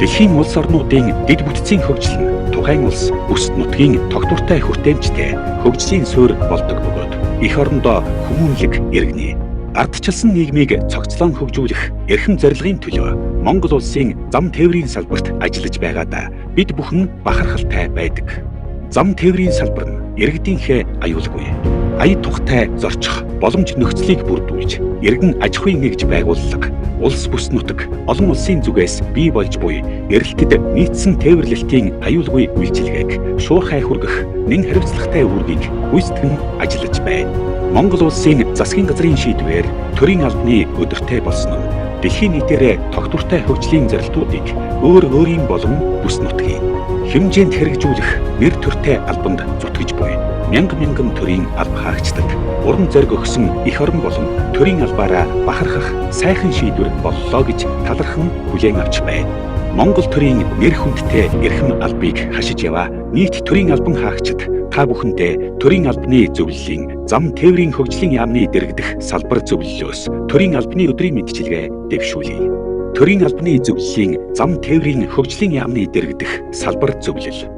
Дэлхийн улс орнуудын дэд бүтцийн хөгжил нь тухайн улс бүс нутгийн тогтвортой хүртээмжтэй хөгжлийн суурь болдог бөгөөд эх орондоо хүмүүнлэг иргэний ардчилсан нийгмийг цогцлон хөгжүүлэх эрхэм зорилгын төлөө Монгол улсын зам тээврийн салбарт ажиллаж байгаадаа бид бүхэн бахархалтай байдаг. Зам тээврийн салбар нь иргэдийнхээ аюулгүй ая тухтай зорчих боломж нөхцөлийг бүрдүүлж иргэн аж ахуйн нэгж байгууллага улс бүс нутаг олон улсын зүгээс бий болж буй эрэлтэд нийцсэн тээвэрлэлтийн аюулгүй үйлчилгээг шуурхай хүргэх нэн хариуцлагатай үүргийг гүйцэтгэн ажиллаж байна. Монгол улсын засгийн газрын шийдвэр төрийн албаны өдөртэй болсон нь дэлхийн нийтээр тогтвортой хөгжлийн зорилтуудыг өөр өөрийн болон бүс нутгийн хэмжээнд хэрэгжүүлэх нэр төртэй албанд зүтгэж буй мянга мянган төрийн алба хаагчдад урам зориг өгсөн эх орон болон төрийн албаараа бахархах сайхан шийдвэр боллоо гэж талархан хүлээн авч байна. Монгол төрийн нэр хүндтэй эрхэм албыг хашиж яваа нийт төрийн албан хаагчид та бүхэндээ төрийн албаны зөвлөлийн зам тээврийн хөгжлийн яамны дэргэдэх салбар зөвлөлөөс төрийн албаны өдрийн мэндчилгээ дэвшүүлье. Төрийн албаны зөвлөлийн зам тээврийн хөгжлийн яамны дэргэдэх салбар зөвлөл.